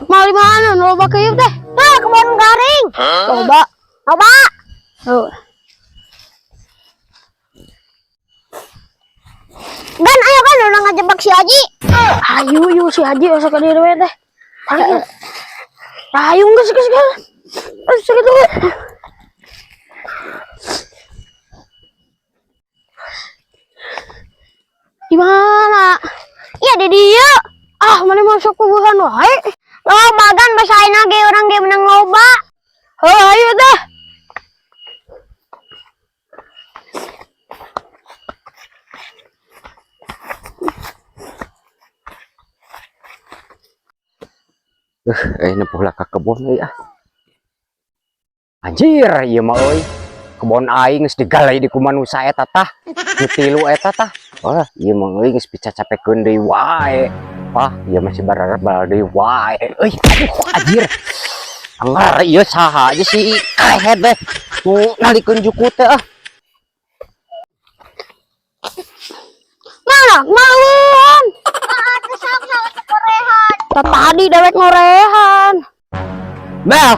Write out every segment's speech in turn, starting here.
Mau di mana? Loba keuyeup teh. Nah, kebun garing. Loba. Loba. Tuh. Gan, ayo kan urang ngajebak si Haji. Ayo yuk si Haji asa ka dieu we teh. Ayo. Ayo geus geus geus. Geus kitu we. Di mana? Iya di dieu. Ah, mana masuk kuburan wae. Loba gan basa ayeuna ge urang ge menang loba. Heuh, ayo dah. Eh, nempuh lah ka kebon euy ah. Anjir, ieu mah euy. Kebon aing geus digalai di ku manusa eta tah. Nu tilu eta tah. Wah, ieu mah euy geus picacapekeun deui wae. Wah, ieu masih bararabal deui wae. Euy, aduh anjir. Anggar ieu saha aja si kehed teh. Nu nalikeun juku teh ah. Mana? Maluan. Ah, teu sok-sok korehan. Tadi dewek ngorehan. Bel,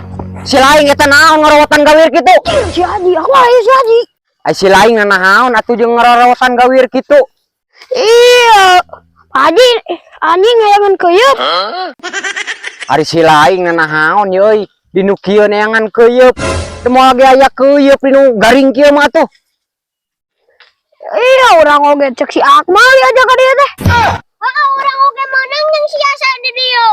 si laing eta naon ngarawotan gawir kitu? Si Haji, aku mah si Haji. Ai si laing naon atuh jeung ngarawotan gawir kitu? Iya. Pak Haji, anjing hayangan keuyeup. Ari si laing naon ye euy, di nu kieu neangan keuyeup. Teu moal ge aya keuyeup di nu garing kieu mah atuh. Iya, urang oge cek si Akmal diajak ka dieu teh. Heeh, urang oge menang jeung si Asa di dieu.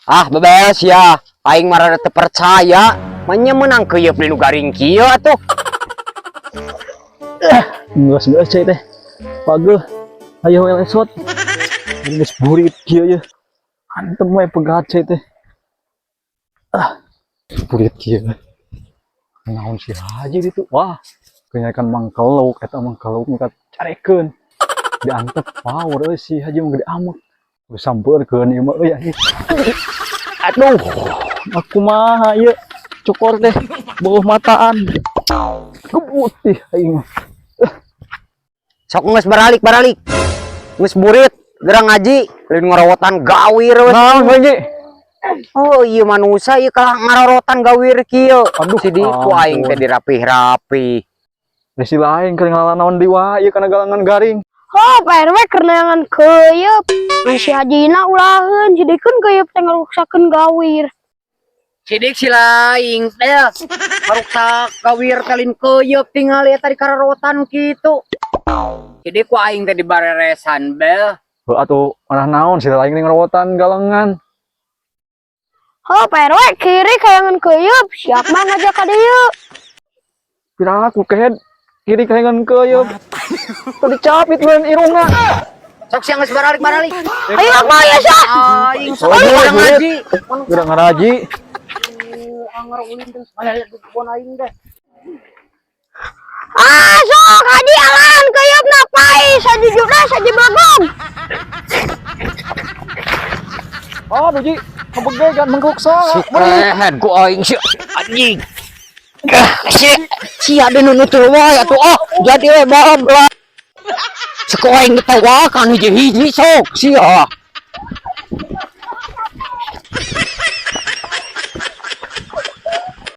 Ah, beberes ya. Aing mah rada teu percaya. Manya meunang keuyeup di nu garing kieu atuh. Geus geus cai teh. Pageuh. Ayo we lesot. Geus burit kieu ye. Antem we pegat cai teh. Ah, burit kieu. Naon si Haji ditu? Wah, kenyakan mangkeluk eta mangkeluk nu carekeun. Diantep power euy si Haji mah gede amek. Geus sampeurkeun ieu mah euy anjing. Aduh, Aku mah ieu cokor teh beuh mataan. Gebut ih aing mah. Sok geus baralik baralik. Geus burit, geura ngaji, lain ngarawotan gawir we. Naon Haji? Oh, iya manusa ieu kalah ngarorotan gawir kieu. Aduh, Si ku aing teh ampun. dirapih-rapih. Geus si lain keur ngalanaon deui wae ieu kana galangan garing. Oh, Pak RW keur neangan keuyeup. Nah, si Hajina ulaheun, si Dikeun keuyeup teh ngaruksakeun gawir. Sidik si laing teh ngaruksak gawir teh lain keuyeup tingali eta di kararotan kitu. Sidik ku aing teh dibareresan bel. Heuh atuh marah naon si lain ngarawotan galangan. Oh, Pak RW kiri kayangan keuyeup, si Akmal ngajak ka dieu. Pira aku kehed kiri kayangan keuyeup. Teu dicapit meureun irungna. Sok siang geus baralik baralik. Ayo Akmal ya sah. Aing sok Oh, geura ngaji. Geura ngaraji. Anger ulin teh balik ke kebon aing teh. Ah, sok Haji alan keuyeup na pai sajujurna sajibagong. Oh, Ji, kabegegan mangkuk saha. Si kehed ku aing si anjing. Si si ada nu nutur wae atuh oh jadi we babla. Seko aing ditawakan hiji-hiji sok sia.